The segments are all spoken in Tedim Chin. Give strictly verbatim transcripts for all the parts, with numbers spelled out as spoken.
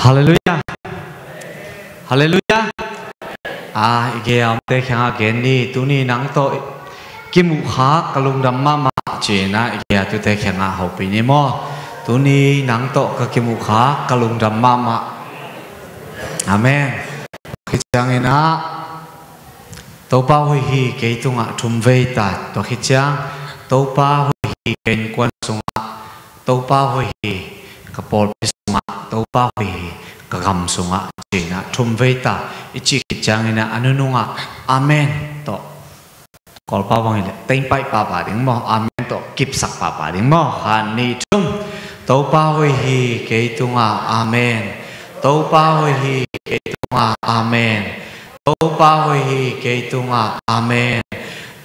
Halleluiah. Halleluiah. A, i gei a omte kiangah gen ni. Tuni nang tawh kimuh kha ka lungdam mahmah ci-in ah i gei a tute kiangah hopih ni maw. Tuni nang tawh ka kimuh kha ka lungdam mahmah. Amen. Tua khit ciangin ah Topa hoih hi kei tungah thum vei ta. Tua khit ciang Topa hoih hi kei innkuan sungah, Topa hoih hi ka pawlpi sungah, Topa hoih hi ka gam sungah ci-in ah thum vei ta. I cih khit ciangin ah a nunungah Amen tawh, Kawlpau bang hileh teng paih pahpah ding maw, Amen tawh kipsak pahpah ding maw. Khat, nih, thum. Topa hoih hi kei tungah Amen. Topa hoih hi kei tungah Amen. Topa hoih hi kei tungah Amen.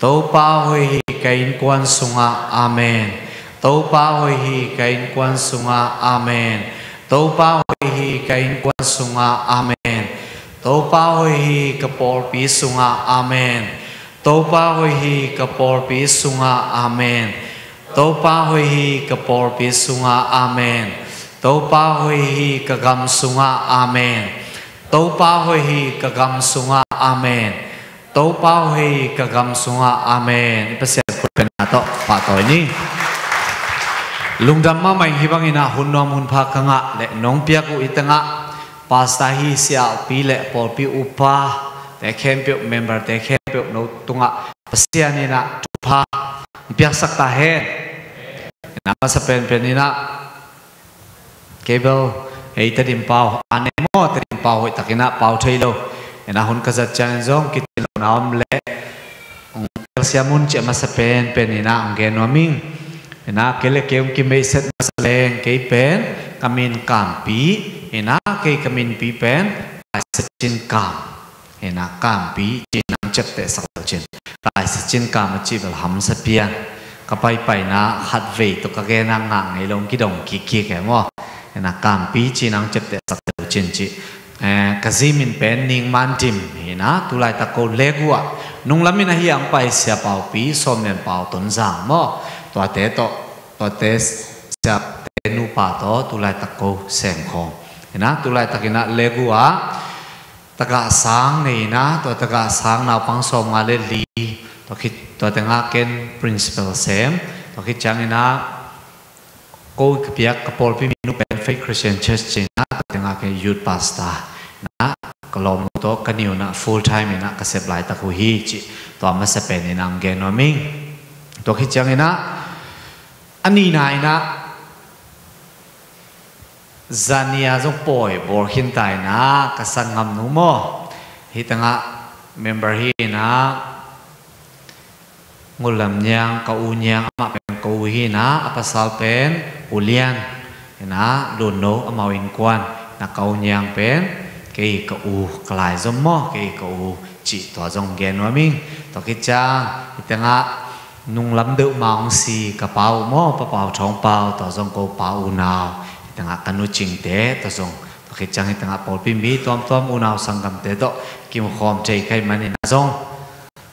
Topa hoih hi ka innkuan sungah Amen. Topa hoih hi ka innkuan sungah Amen. Topa hoih hi ka innkuan sungah Amen. Topa hoih hi ka pawlpi sungah Amen. Topa hoih hi ka pawlpi sungah Amen. Topa hoih hi ka pawlpi sungah Amen. Topa hoih hi ka gam sungah Amen. Topa hoih hi ka gam sungah Amen. Topa hoih hi ka gam sungah Amen. I Pasian khut bengna tawh pahtawi ni. Lungdam mahmah ing. Hih bangin ah hun nuam hun pha ka ngah leh nong piak uh i tengah pastor hi, siapi le pawlpi upa te khempeuh, member te khempeuh no tungah Pasian in ah thupha piaksak ta hen. Na masa penpen in ah kei bel ei Tedim pau a ne maw, Tedim pau hoih takin ah pau thei lo. Ina hun ka zat ciangin zong kici lo na om leh hong telsiam un ci a masa penpen in ah hong gen nuam ing. Ina kei le kei hong kimeihset masa leng kei pen ka min Kampi, ina kei ka minpi pen Laisacin Kam. Ina Kampi ci nang ciaptehsak lo cin, Laisacin Kam a cih bel hamsa pian. Ka paipaina khat vei tawh ka gen a ngah ngei lo, kidong kikkik e maw. Ina Kampi ci nang ciaptehsak lo cin ci. Eh, ka zi min pen Ning Man Dim hi na, tulaitak ko Legu ah nunglam in ahi ang pai Sia Paupi, Sawm Lian Pau, Tonzang maw. Tuate tawh, tuate siate nupa tawh tulaitak ko sengkhawm. Hi na, tulaitak in ah Legu ah tagah sang nei in ah, tua tagah sang naupang sawmnga le li, tua khit, tua tengah ken principal sem, tua khit ciangin ah ko ka piak ka pawlpi minu pen Faith Christian Church ci-in ah, tua tengah ken youth pastor na, ka lawmnu tawh ka niu na full time in ah ka sep laitak uh hi cih tua masa pen in ah hong gen nuam ing. Tua khit ciangin ah a nihna in ah zania zong pawi bawl khin ta in ah ka sanggamnu maw, hih tengah member hi in ah, Ngullam Niang, ka u Niang, amah pen ka u hi in ah, a pasal pen U Lian hi in ah, Lunno amau innkuan. Na ka u Niang pen kei ka u, ka laizom maw, kei ka u cih tua zong gen nuam ing. Tua khit ciang hih tengah nunglam deuh ma hong si ka pa uh maw, Pa Pau Thawng Pau, tua zong ko pa unau. Hih tengah ka nu Cingte, tua zong, tua khit ciang hih tengah pawlpi mi tuamtuam unau sanggamte tawh kimukhawm thei ka hih manin ah zong,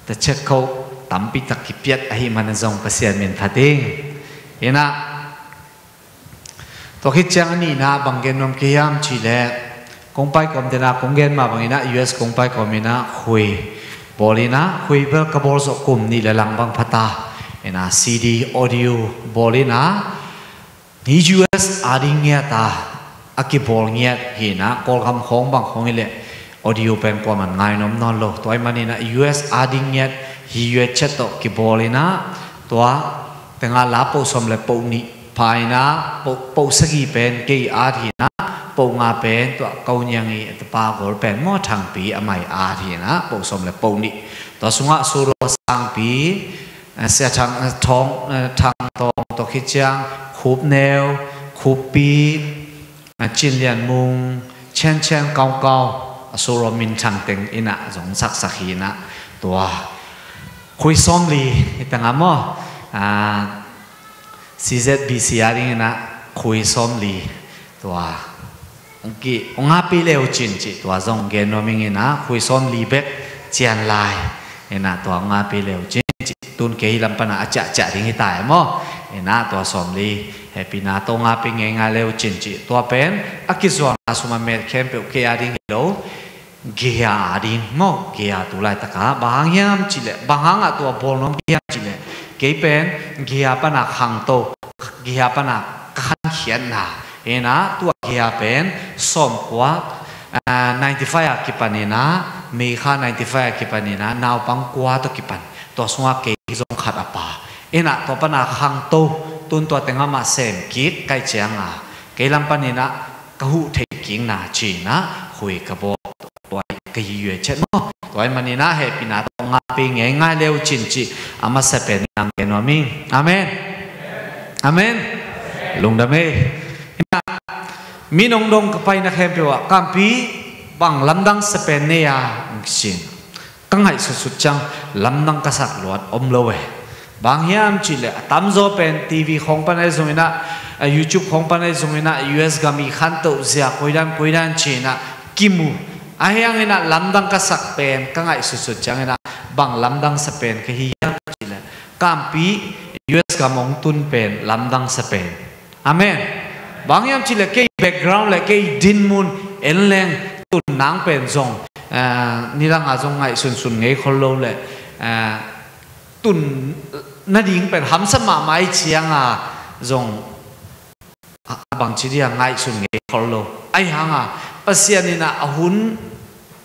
ta check ko tampi tak kipiat ahih manin zong Pasian min phat ing. Hi na, tua khit ciang a nihna bang gen nuam ka hiam cih leh, kong paikawm dena kong gen mah bangin ah U S kong paikawm in ah khui bawl in ah, khui bel ka bawl zawh kum nih le lang bang pha ta. Hi na, C D audio bawl in ah, hi U S a ding ngiat a, a kibawl ngiat hi in ah, Kawlgam khawng bang khawng hi leh audio pen kuaman ngai nuam nawn lo. Tua ahih manin ah U S a ding ngiat hi U S chat tawh kibawl in ah, tua tengah la poh sawm le poh nih pha in ah, poh, poh sagih pen kei at hi in ah, poh nga pen tua ka u Niang i tapa gol pen maw, Thangpi amah i at hi in ah, poh sawm le poh nih. Tua sungah Suro Sangpi, eh, Sia Thang, eh, Thawng, eh, Thang Tawng, tua khit ciang Khup Neu, Khup Pi, eh, Cin Lian Mung, Cen Cen Kau Kau, a Suro Min Thang teng in ah zong saksak hi in ah, tua khui sawmli hi tangah maw, ah, C Z B C a ding in ah khui sawmli, tua hong ki, hong ngapi le uh cin cih tua zong gen nuam ing in ah, khui sawmli bek cian lai in ah, tua hong ngapi le uh cin cih, tun kei hih lam pan ah a ciahciah ding hi ta e maw. In ah tua sawmli Hehpihna tawh ngapi ngeingai le uh cin cih. Tua pen a kizuakna sum a met khempeuh kei a ding hi lo, gei-a a ding maw, gei-a tu laitakah. Bang hang hiam cihleh, bang hangah tua bawl nuam hiam cihleh, kei pen gei-a pana khangto, gei-a pana ka khankhiatna. Hi-in ah tua gei-a pen sawmkua, ah, ninety five a kipan in ah, May kha ninety five a kipan in ah, naupang kua tawh kipan. Tua sungah kei zong khat a pa. Hi-in ah tua pana khangto, tun tua teng amah sem kik ka hih ciangah, kei lam panin ah ka huh theih kikna ci-in ah hui ka bawl. Tua ka hi uh e, chet maw. Tua ahih manin ah hehpihna tawh ngapi ngeingai le uh cin cih a masa pen in ah gen nuam ing. Amen. Amen. Lungdam ei. Hi-in ah mi nong dong ka paina khempeuh ah, "Kampi, bang lamdang sa pen nei a?" hong ci-in. Ka ngaihsutsut ciang lamdang ka sak luat om lo e. Bang hiam cihleh a tamzaw pen TV khawng pan ahi zongin ah, a YouTube khawng pan ahi zongin ah, U S gam i khantoh zia koidan koidan ci-in ah kimu. Ahi hangin ah lamdang ka sak pen ka ngaihsutsut ciangin ah bang lamdang sa pen ka hi hiam cihleh, "Kampi, U S gam hong tun pen lamdang sa pen." Amen. Bang hiam cihleh kei background le kei dinmun en leng tun nang pen zong, eh, nidang a zong ngaihsunsun ngei khol lo le, eh, tun nading pen hamsa mahmah ahih ciangah zong a, a bangci dia ngaihsun ngei khol lo. Ahi hangah Pasian in ah a hun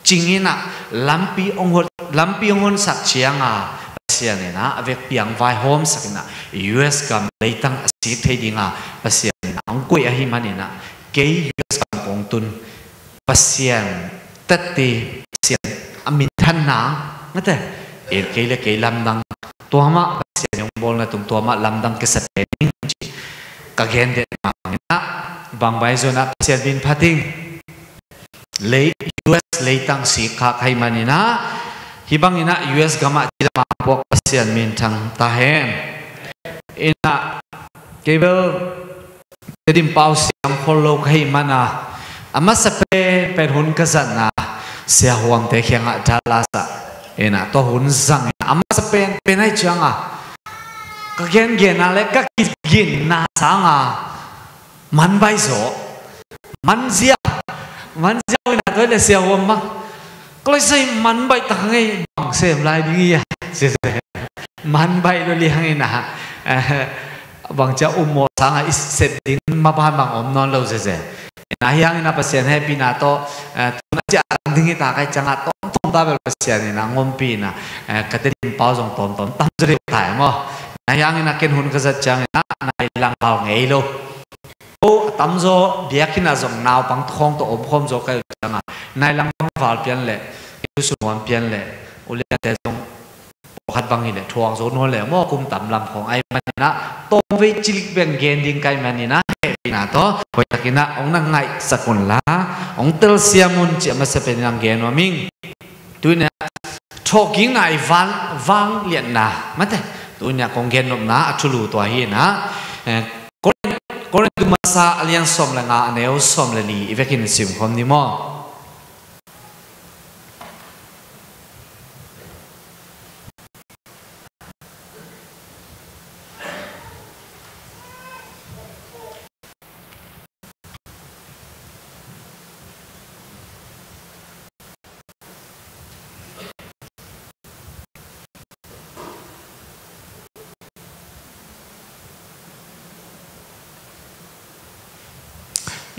cingin ah lampi hong hon, lampi hong honsak ciangah Pasian in ah a vekpi-a hong vaihawmsak in ah U S gam leitang a sik thei dingah Pasian in ah hong koih ahih manin ah kei U S gam kong tun, Pasian tette, Pasian a minthanna, mate, en kei le kei lamdang, tua mah Pasian hong bawlna tung, tua mah lamdang kisa pen ing ci. Ka gen den mah in ah, bang bai zong ah Pasian min phat ing. Lei, U S leitang sik khak ahih manin ah, hih bangin ah U S gamah ci lam a puak Pasian minthang ta hen. In ah, kei bel Tedim pau siam khol lo ka hih man a, a masa pen pen hun ka zatna Sia Huamte kiangah Dallas ah, in ah tua hun zangin a masa pen pen ahih ciangah ka gengenna le ka kiginna sangah man baih zaw, man ziau, man ziau in ah tua hi leh Sia Huam mah, "Ka loi sai man baih tak hang ei, bang sem lai ding hi a?" ci, ci. Man baih lua liang in ah, eh, bang cia um mawh sangah i sep ding maban bang om nawn lo zeze. Ahi hangin ah Pasian hehpihna tawh, eh, tun a ciah ding hi ta ka hih ciangah tawmtawm ta bel Pasian in ah hong ompih in ah, eh, ka Tedim pau zong tawmtawm tam zaw ding ta e maw. Ahi hangin ah ken hun ka zat ciangin ah nai lang val ngei lo. Ko a tamzaw biakinn ah zong naupang khawng tawh omkhawm zaw ka hih ciangah nai lang bang val pian leh, i lu sung nuam pian leh, uliante zong pawlkhat bang hi leh thuak zo nawn leh maw, kum tam lam khawng ahih manin ah tawmvei cilik beng gen ding ka hih manin ah hehpihna tawh hoihtakin ah hong na ngaihsak unla, hong telsiam un cih a masa penin ah gen nuam ing. Tuni-in ah thawhkikna i van vangliatna, mate, tuni-in ah kong gennopna a thulu tua hi-in ah, eh, Korin, Korin tu masa a lian sawm le nga a neu sawm le li i vekin simkhawm ni maw?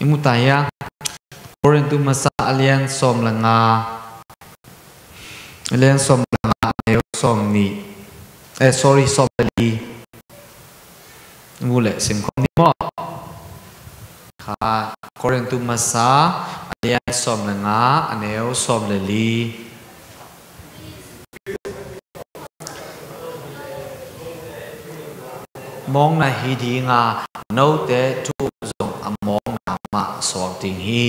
I mu ta hia? Korin tu masa a lian sawm le nga, a lian sawm le nga a neu sawm nih, eh, sorry, sawm le li. Mu leh simkhawm ni maw? Kha, Korin tu masa a lian sawm le nga a neu sawm le li. Mawngna hi dinga note thu zong a mawngna mah suak ding hi.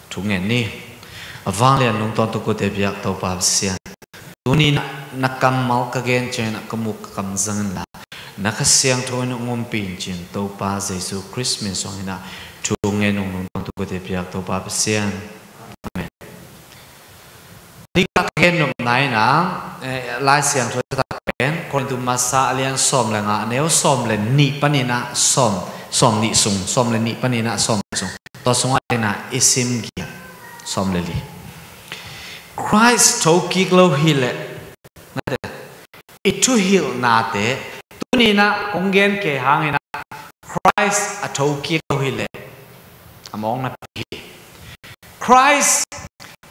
Thu ngen ni. A vanglian nungtawn tuk kote biak Topa Pasian, tuni-in na kammal ka gen ciangin ah ka muk ka kam zang inla, na Kha Siangtho in hong ompih in ci-in Topa Jesu Khrist min suangin ah thu ngen nung nungtawn tuk kote biak Topa Pasian. Amen. Nika ka gen nopna in ah, eh, Lai Siangtho tak pen pen Korintu masa a lian sawm le nga, a neu sawm le nih panin ah sawm, sawm nih sung, sawm le nih panin ah sawm nih sung. Tua sungah tena i sim gige, sawm le li. Khrist thokik lo hileh, nate, i thuhilhnate, tuni-in ah kong gen kei hangin ah Khrist a thokik lo hileh a mawkna pi hi. Khrist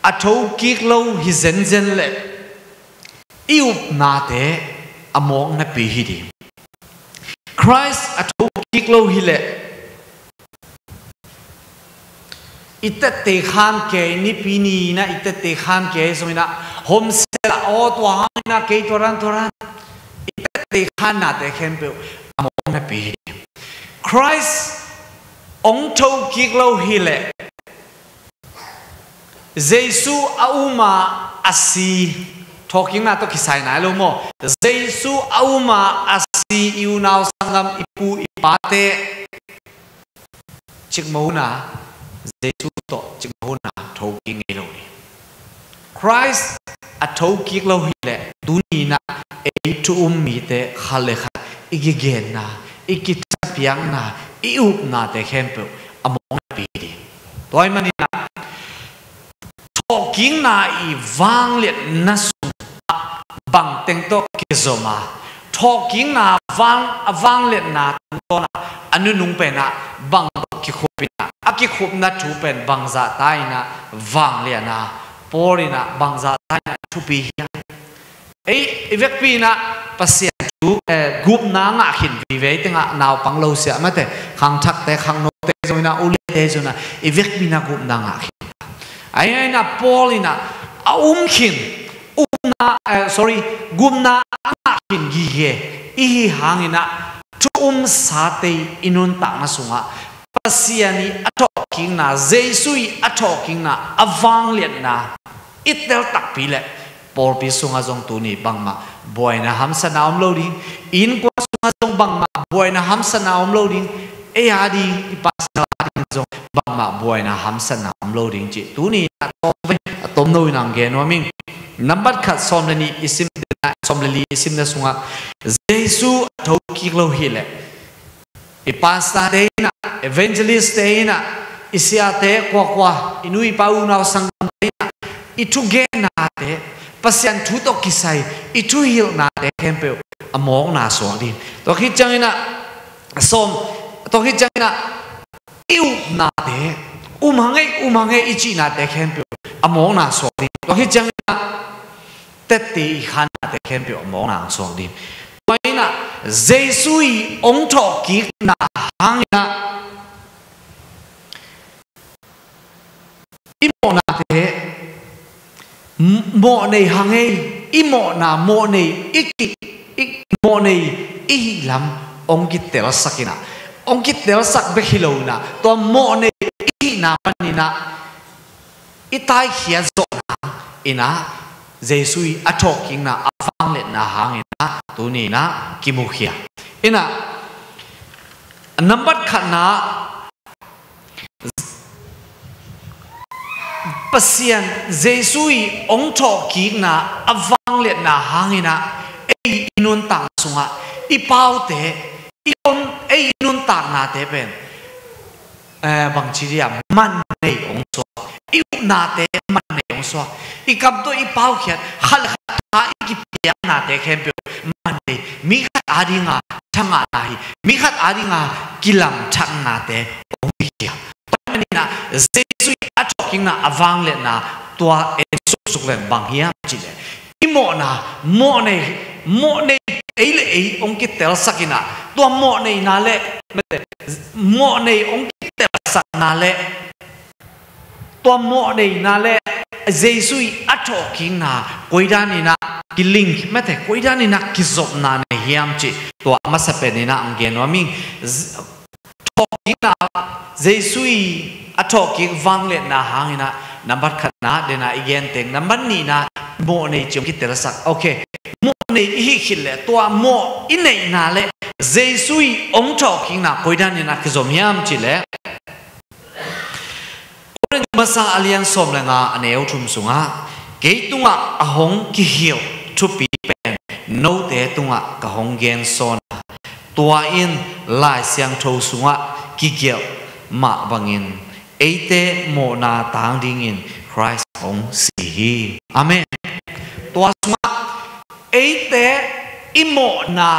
a thokik lo hi zenzen leh i upnate a mawkna pi hi ding. Khrist a thokik lo hileh i tette khan kei, nipi ni-in ah i tette khan kei zongin ah, homsel ah, aw, tua hangin ah kei tua dan, tua dan, i tette khannate khempeuh a mawkna pi hi ding. Khrist hong thokik lo hileh Jesu a um a, a si, thawhkikna tawh kisai nai lo maw? Jesu a um a, a si, i unau sanggam, i pu i pate, cikmah hun a Jesu tawh cikmah hun a thokik ngei lo ding. Khrist a thokik lo hileh tuni-in ah ei thu um mite khat le khat i kigenna, i kithapiakna, i upnate khempeuh a mawkna pi hi ding. Tua ahih manin ah thawhkikna i vangliatna sungah bangteng tawh kizom a, thawhkikna vang, a vangliatna tungtawn ah a nunung pen ah bang tawh kikhup in ah, a kikhupna thu pen bangzah ta in ah vanglian a, Paul in ah bangzah ta in ah thupi hiam? Ei, i vekpi in ah Pasian thu, eh, gupna ngah khin vive teng ah, naupang lo sia mate, khangthakte, khangnote zongin ah, uliate zongin ah, i vekpi in ah gupna ngah khin. Ahih hangin ah Paul in ah a um khin, upna, eh, sorry, gupna a ngah khin gige i hi hangin ah thu um sate i nuntakna sungah Pasian i a thawhkikna, Jesu i a thawhkikna, a vangliatna i tel takpi leh pawlpi sungah zong tuni bangmah buaina hamsatna om lo ding. Innkuan sungah zong bangmah buaina hamsatna om lo ding. Ei a ding, i pastor a ding zong bangmah buaina hamsatna om lo ding cih tuni a tom ve, a tomno in hong gen nuam ing. Nambat khat, sawm le nih i sim, sawm le li i simna sungah Jesu a thokik lo hileh i pastorte in ah, evangelistte in ah, i siate kuakua, i nu i pa unau sanggamte in ah, i thugennate, Pasian thu tawh kisai i thuhilhnate khempeuh a mawkna suak ding. Tua khit ciangin ah sawm, tua khit ciangin ah i upnate, um hang ei, um hang ei i cihnate khempeuh a mawkna suak ding. Tua khit ciangin ah tette i khannate khempeuh a mawkna hong suak ding. Tua in ah Jesu i hong thawhkikna hangin ah i mawhnate, m-, mawhnei hang ei, i mawhna, mawhnei i ki, i mawhnei i hih lam hong kitelsak in ah, hong kitelsak bek hi lo in ah, tua mawhnei i hihna panin ah i taikhiat zawhna in ah Jesu i a thawhkikna, a vangliatna hangin ah tuni in ah kimukhia. In ah nambat khatna, Pasian Jesu i hong thawhkikna, a vangliatna hangin ah ei i nuntakna sungah i paute, i om, ei i nuntaknate pen, eh, bangci dia, man nei hong suak. I upnate man nei hong suak. I kam tawh i paukhiat, khat le khat tha i kipiaknate khempeuh man nei. Mi khat a dinga thangahna hi, mi khat a dinga kilamthaknate hong hi hi a. Tua ahih manin ah Jesu i a thawhkikna, a vangliatna, tua en suksuk leng bang hiam cih leh, i mawhna, mawhnei, mawhnei ei le ei hong kitelsak in ah, tua mawhneina le, mate, mawhnei hong kitelsakna le, tua mawhneina le Jesu i a thawhkikna koi dan in ah kilink, mate, koi dan in ah kizopna nei hiam cih tua a masa pen in ah hong gen nuam ing. Z-, thawhkikna, Jesu i a thawhkik vangliatna hangin ah nambat khatna, den a i gen teng, nambat nihna, mawhnei cih hong kitelsak. Ok. Mawhnei i hih khit leh tua mawh i neihna le Jesu i hong thawhkikna koi dan in ah kizom hiam cih leh, Korin masa a lian sawm le nga, a neu thum sungah, kei tungah a hong kihilh thupi pen note tungah ka hong gensawn a, tua in Lai Siangtho sungah kigelh mah bangin eite mawhna tang dingin Khrist hong si hi. Amen. Tua sungah eite i mawhna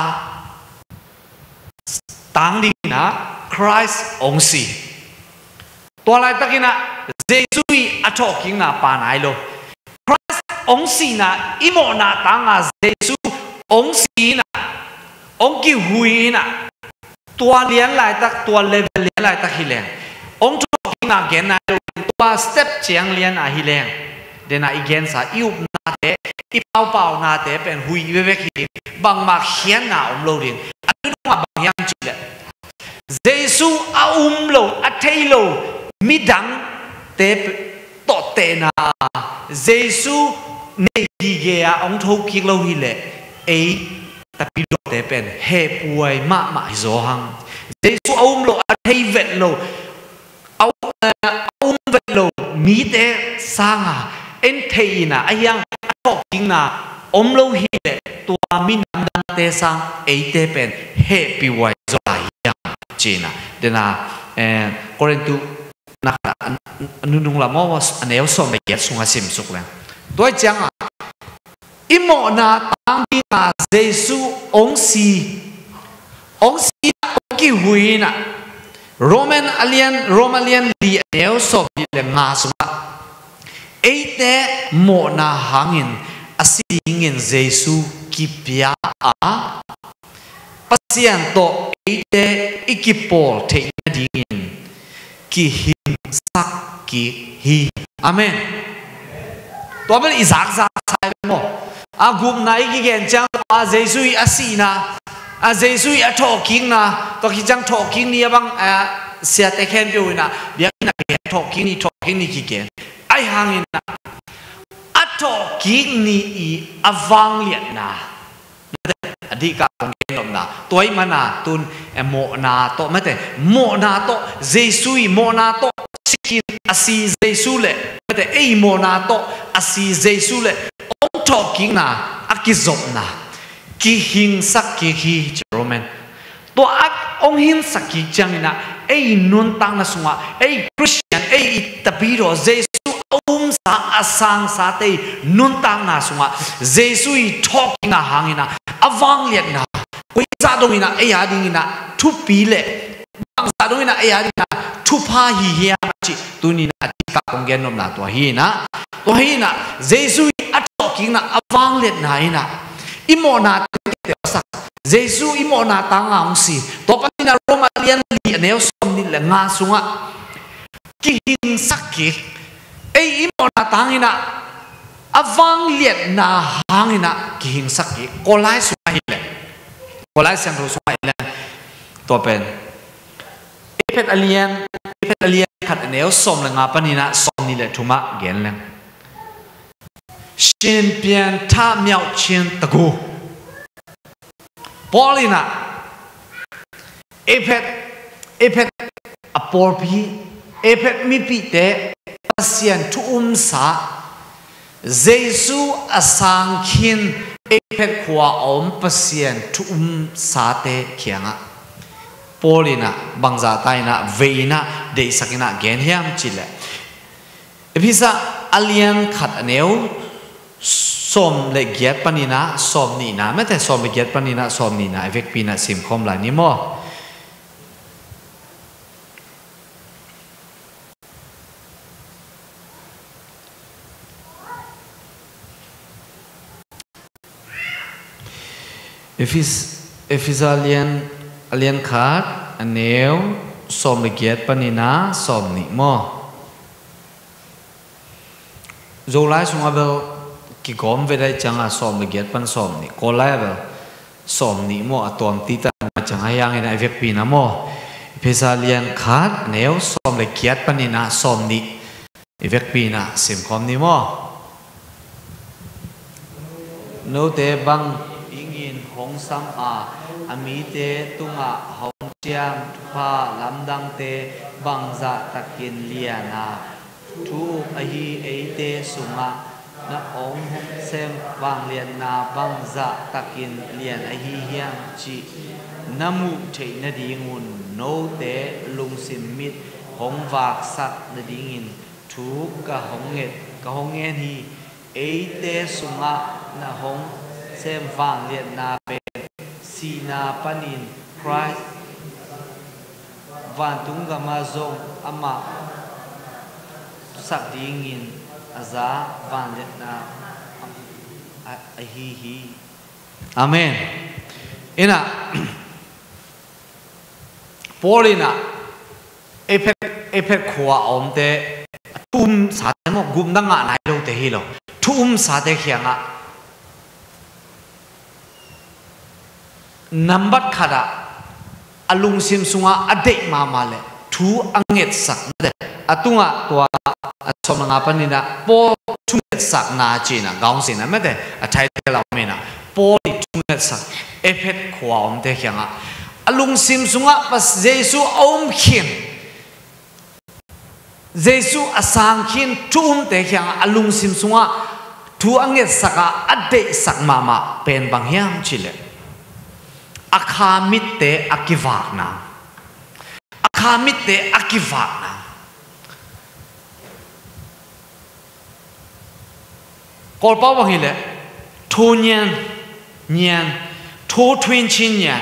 tang dingin ah Khrist hong si. Tua laitakin ah Jesu i a thawhkikna pha nai lo. Khrist hong sihna i mawhna tanga Jesu hong si in ah, hong kihui in ah, tua lian laitak, tua level lian laitak hi leng, hong thawhkikna gen nai lo, tua step ciang lian ah hi leng, dena i gensa, i upnate, i paupaunate pen huih vevek hi ding, bangmah khiatna om lo ding. A tu dungah bang hiam cih leh, Jesu a um lo, a thei lo midangte tawh tehna, Jesu nei gige a hong thokik lo hi leh, ei tapidawte pen hehpih huai mahmah hi zaw hang. Jesu a um lo, a thei vet lo, a um, a um vet lo mite sanga en thei in ah, a hiang a thawhkikna om lo hi leh, tua minam dangte sang eite pen hehpih huai zaw lai hiam cih in ah. Dena, eh, Korintu na khat a, a nunung lam aw, a neu sawm le giat sungah simsuk leng. Tua ciangah i mawhna tang dinga Jesu hong si, hong si, hong kihui in ah, Roman a lian, Roma lian li a neu sawm nih le nga sungah, eite mawhna hangin a si dingin Jesu kipia a, Pasian tawh eite i kipawl theih nadingin kihingsak kik hi. Amen. Tua bel i zakzak sa hi maw? A gupna i kigen ciang, a Jesu i a sihna, a Jesu i a thawhkikna, tua khit ciang thawhkik ni a bang, a, siate khempeuh in ah biakinn ah kigen, thawhkik ni, thawhkik ni kigen. Ahi hangin ah a thawhkik ni i a vangliatna, a dihkah kong gen nopna, tua ahih mana tun, eh, mawhna tawh mate, mawhna tawh Jesu i mawhna tawh si khin a si Jesu le, mate, ei mawhna tawh a si Jesu le hong thawhkikna a kizopna kihingsak kik hi ci, Roman. Tua a hong hingsak kik ciangin ah ei nuntakna sungah, ei Khristian, ei i tapidaw Jesu a umsa, a sangsate i nuntakna sungah Jesu i thawhkikna hangin ah a vangliatna, koi zah dongin ah ei a dingin ah thupi le bang zah dongin ah ei a dingin ah thupha hi hiam cih tuni in ah a dihkah kong gen nopna tua hi in ah. Tua hi in ah Jesu i a thawhkikna a vangliatna in ah i mawhna tangte a sak, Jesu i mawhna tanga hong si. Tua panin ah Roma lian li a neu sawm nih le nga sungah kihingsak kik. Ei i mawhna tangin ah a vangliatna hangin ah kihingsak kik. Kolai sungah hi leh, Kolai Siangtho sungah hi leh, tua pen Efet a lian, Efet a lian khat a neu sawm le nga panin ah sawm nih le thum ah gen leng. 順便他們親自 Paul in ah Efet, Efet a pawlpi, Efet mipite Pasian thu umsa, Jesu a sang khin Efet khua a om Pasian thu umsate kiangah Paul in ah bangzah ta in ah vei in ah deihsak in ah gen hiam cih leh, Efesa a lian khat a neu sawm le giat panin ah sawm nihna, mate, sawm le giat panin ah sawm nihna i vekpi in ah simkhawm lai ni maw? Efes-, Efesa a lian, a lian khat a neu sawm le giat panin ah sawm nih maw? Zolai sungah bel kigawm ve dai ciangah sawm le giat pan sawm nih, Kawllai ah bel sawm nih maw, a tuam titan ma ciangah hiangin ah i vekpi in ah maw? Efesa a lian khat a neu sawm le giat panin ah sawm nih i vekpi in ah simkhawm ni maw? Note bang dingin hong sam a, a mite tungah hong ciam thupha lamdangte bangzah takin lian a, thu uk ahi eite sungah na hong sem vangliatna bangzah takin lian ahi hiam cih na muh theih nadingun note lungsim mit hong vaksak nadingin thu ka hong nget, ka hong ngen hi. Eite sungah na hong sem vangliatna pen sihna panin Khrih vantung gamah zong amah sak dingin a za vangliatna a, ahi hi. Amen. Inah, Paul inah Efet, Efet khua a omte, thu um sate maw, gupna ngah nai lote hi lo, thu um sate kiangah nambat khatah a lungsim sungah a deih mahmah le thu a ngetsak, a tungah tua a sawm le nga paninah Paul thu ngetsakna cinah gaung sinah mete a title a om inah Paul i thu ngetsak Efet khua a omte kiangah a lungsim sungah Pas-, Jesu a um khin, Jesu a sang khin thu umte kiangah a lungsim sungah thu a ngetsakah a deihsak mahmah pen bang hiam cihleh a kha mitte a kivakna. A kha mitte a kivakna. Kawlpau bang hileh thu nyian, nyian, thu thuin chin nyian.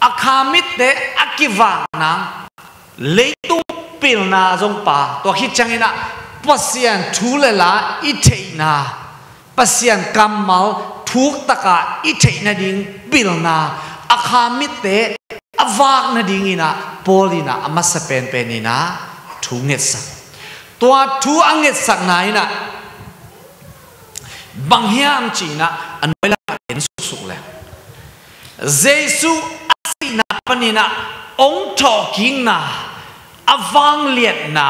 A kha mitte a kivakna, leitung pilna zong pa, tua khit cianginah Pasian thu le la i theihna, Pasian kammal thuktaka i theih nading pilna, a kha mitte a vak nadinginah Paul inah a masa penpen inah thu ngetsak. Tua thu a ngetsakna inah bang hiam cinah a nuai lam a en suksuk le Jesu a sihna paninah ong thawhkikna, a vangliatna,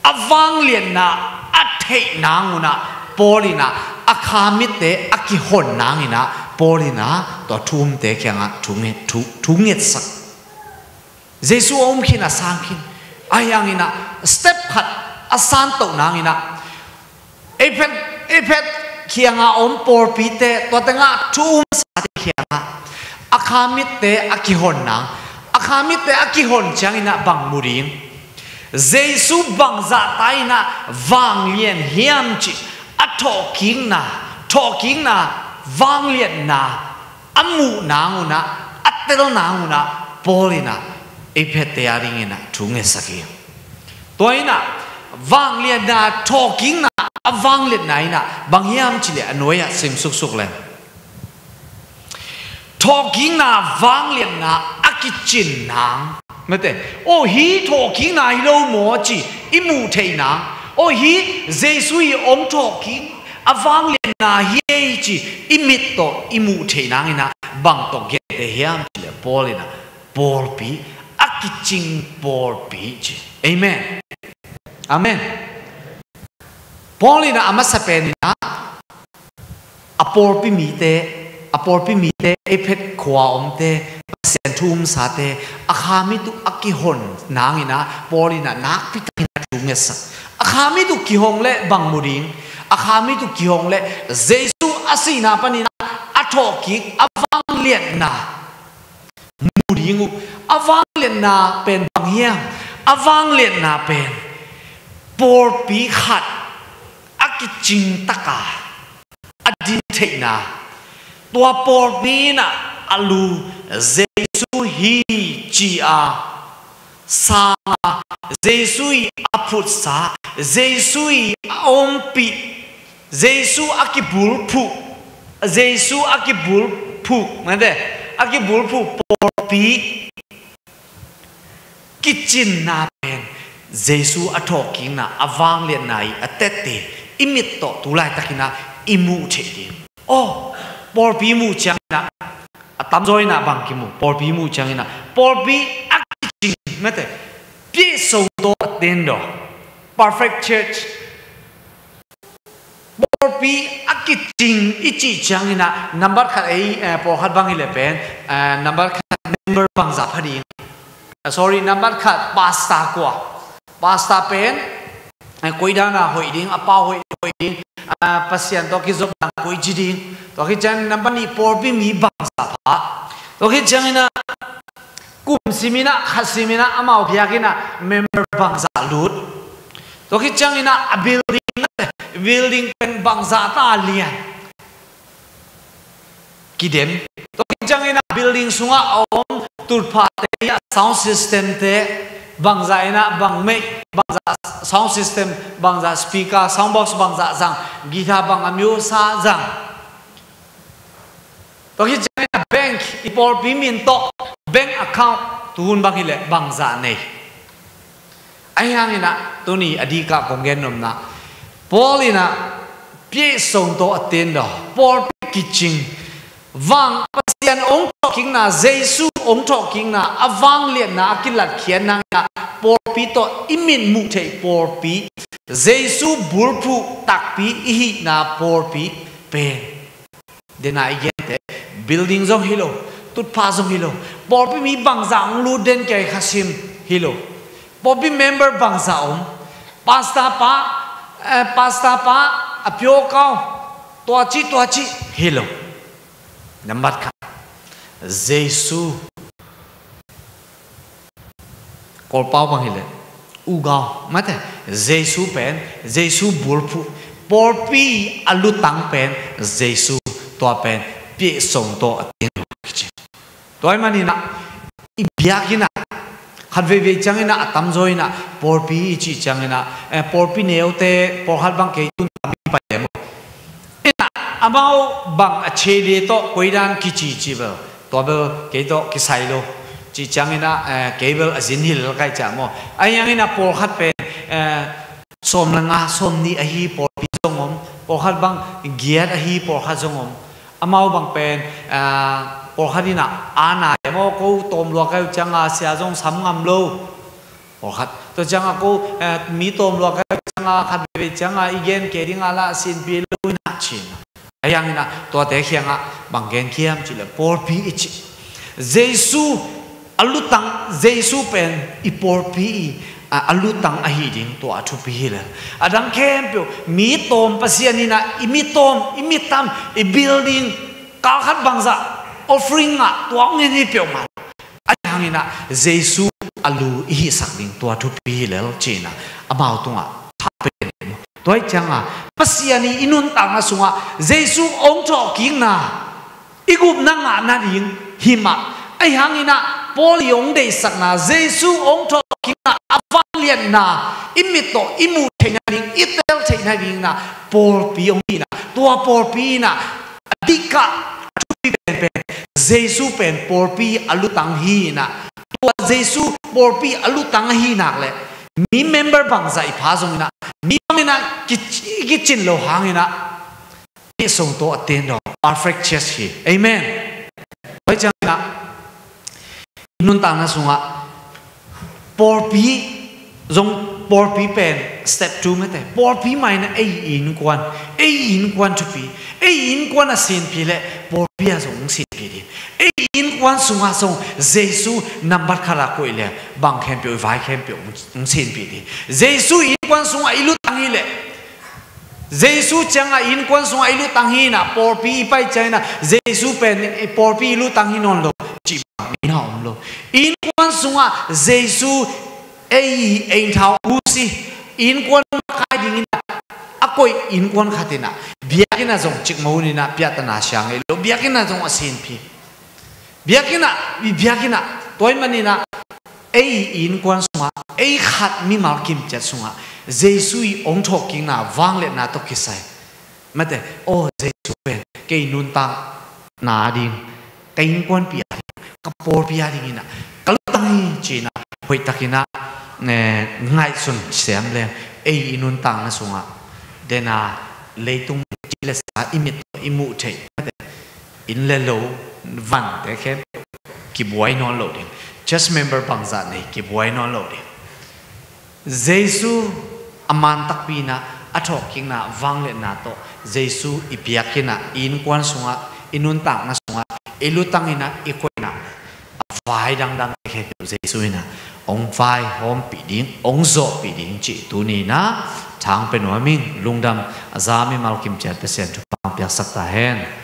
a vangliatna a theih nangunah Paul inah a kha mitte a kihon nanginah Paul inah tua thu umte kiangah thu nget, thu, thu ngetsak. Jesu a um khin, a sang khin, ahi hanginah step khat a santoh nanginah Efet, Efet kiangah om pawlpite, tua tengah thu um sate kiangah a kha mitte a kihon nang, a kha mitte a kihon cianginah bang mu ding? Jesu bangzah ta inah vanglian hiam cih a thawhkikna, thawhkikna, vangliatna a muh nangunah, a tel nangunah Paul inah Efette a dinginah thu ngetsak hi. Tua inah vangliatna, thawhkikna a vangliatna inah bang hiam cihleh a nuai-ah sim suksuk le thawhkikna vangliatna a kicin nang. Mete, aw, hih thawhkikna hi lo maw ci i muh theih nang. Aw, hih Jesu i ong thawhkik a vangliatna hi ei ci i mit tawh i muh theih nanginah bang tawh gente hiam cihleh Paul inah pawlpi, a kicing pawlpi ci. Amen. Amen. Paul inah a masa peninah a pawlpi mite, a pawlpi mite, Efet khua omte, Pasian thu um sate, a kha mit uh a kihon nanginah Paul inah nakpi takinah thu ngetsak. A kha mit uh kihong leh bang mu ding? A kha mit uh kihong leh Jesu a sihna paninah a thawhkik a vangliatna mu ding uh. A vangliatna pen bang hiam? A vangliatna pen pawlpi khat a kicingtaka a din theihna. Tua pawlpi inah a lu Jesu hi ci-a sang a, Jesu i a phutsa, Jesu i a ompih, Jesu a kibulphuh, Jesu a kibulphuh, mate, a kibulphuh pawlpi kicinna pen Jesu a thawhkikna, a vangliatna i a tette i mit tawh tu laitakinah i muh theih ding. Aw, pawlpi muh cianginah a tamzaw inah bang kimu? Pawlpi muh cianginah pawlpi a kicing, mate, ပြည့်စုံသောအသင်းတော်, perfect church. Pawlpi a kicing i cih cianginah nambat khat ei, eh, pawlkhat bang hileh pen, eh, nambat khat member bangzah pha ding? Eh, sorry, nambat khat pastor kua? Pastor pen, eh, koidan a hoih ding, a pau hoih koih ding, ah, Pasian tawh kizop dan koih ci ding. Tua khit ciangin number nih pawlpi mi bangzah pha. Tua khit ciangin ah kum simin ah, khat simin ah amau biakinn ah member bangzah lut. Tua khit ciangin ah a building, building pen bangzah ta lian kidem. Tua khit ciangin ah building sungah a om tutphahte, a sound system te bangzah in ah, bang meih, bangzah sound system, bangzah speaker, sound box bangzah zang, guitar bang a myo sa zang. Tua khit ciangin ah bank, i pawlpi min tawh bank account tuhun bang hileh bangzah nei. Ahi hangin ah tuni a dikah kong gen nopna, Paul in ah piaksong tawh a tendo, pawlpi kicing, vang Pasian hong thawhkikna, Jesu hong thawhkikna, a vangliatna a kilatkhiat nangin ah pawlpi tawh i mitmuh theih pawlpi, Jesu bulphuh takpi i hihna pawlpi pen, dena i gente, building zong hi lo, tutphah zong hi lo, pawlpi mi bangzah hong lut den kei kha sim hi lo. Pawlpi member bangzah om, pastor pa, eh, pastor pa a pyo kau, tua ci, tua ci hi lo. Nambat khat, Jesu, Kawlpau bang hileh ugau, mate, Jesu pen, Jesu bulphuh, pawlpi a lutang pen Jesu, tua pen piaksong tawh a tendo kici. Tua ahih manin ah i biakinn ah khat veivei ciangin ah a tamzaw in ah pawlpi i cih ciangin ah, eh, pawlpi neute pawlkhat bang kei tun tam i pai lem. Inah amau bang a chede tawh koidan kici ci bel, tua bel kei tawh kisai lo. Cih ciangin ah, eh, kei bel a zin hi lel kai ciah maw. Ahi hangin ah pawlkhat pen, eh, sawm le nga, sawm nih ahi pawlpi zong om, pawlkhat bang giat ahi pawlkhat zong om. Amau bang pen, ah, pawlkhat in ah, a na e maw, ko tawm lua kai uh ciang a sia zong sam ngam lo. Pawlkhat. Tua ciang a ko, eh, mi tawm lua kai uh ciang a, khat veivei ciang a i gen kei ding a lah sinpi lo in ah ci-in ah. Ahi hangin ah tuate kiangah bang gen hiam cih leh pawlpi i cih. Jesu a lutang, Jesu pen i pawlpi i, a, a lutang ahi ding tua a thupi hi lel. A dang khempeuh, mi tawm Pasian in ah i mi tawm, i mi tam, i building, kal khat bangzah offering ah tua hong en hi peuhmah. Ahi hangin ah Jesu a lu i hihsak ding tua thupi hi lel ci-in ah amau tungah tha pen. Tua ahih ciang a Pasian i i nuntakna sungah Jesu hong thawhkikna, i gupna ngahna ding hi mah. Ahi hangin ah Paul i hong deihsakna, Jesu hong thawhkikna a vangliatna i mit tawh i muh theihna ding, i tel theihna ding in ah pawlpi hong hih in ah, tua pawlpi in ah a dikah a thupi penpen Jesu pen pawlpi a lutang hi in ah, tua Jesu pawlpi a lutang ahi nak leh mi member bangzah i pha zongin ah, mi bangin ah kici, kicin lo hangin ah piaksong tawh a tendo, perfect church hi. Amen. Tua ahih ciangin ah i nuntakna sungah pawlpi zong, pawlpi pen step two mate. Pawlpi mah in ah ei innkuan, ei innkuan thupi, ei innkuan a sinpi leh pawlpi ah zong hong sinpi ding. Ei innkuan sungah zong Jesu nambat khat ah koih leh bang khempeuh, i vai khempeuh hong, hong sinpi ding. Jesu innkuan sungah i lutang hi leh, Jesu ciangah innkuan sungah i lutang hi in ah, pawlpi i pai ciangin ah Jesu pen i pawlpi i lutang hi nawn lo cih bang in ah om lo. Innkuan sungah Jesu ei, ei thau usi, innkuan makai dingin ah a koih innkuan khat in ah biakinn ah zong cikmah hun in ah piahtana sia ngei lo, biakinn ah zong a sinpi. Biakinn ah, i biakinn ah, tua ahih manin ah ei innkuan sungah, ei khat mimal kimciat sungah Jesu i hong thawhkikna vangliatna tawh kisai. Mate, aw, Jesu pen kei nuntakna ding, ka innkuanpi a ding, ka pawlpi a dingin ah ka lutang hi ci-in ah hoihtakin ah, eh, ngaihsun siam leng, ei i nuntakna sungah dena leitung ci le sa i mit tawh i muh theih, mate, inn le lo, vante khempeuh kibuai nawn lo ding. Church member bangzah nei kibuai nawn lo ding. Jesu a man takpi in ah, a thawhkikna vangliatna tawh Jesu i biakinn ah, i innkuan sungah, i nuntakna sungah, i lutang in ah, i koih in ah, a vai dangdang khempeuh Jesu in ah hong vaihawmpih ding, hong zawhpih ding cih tuni-in ah thangpia nuam ing. Lungdam. A za mimal kim ciat Pasian thupha piaksak ta hen.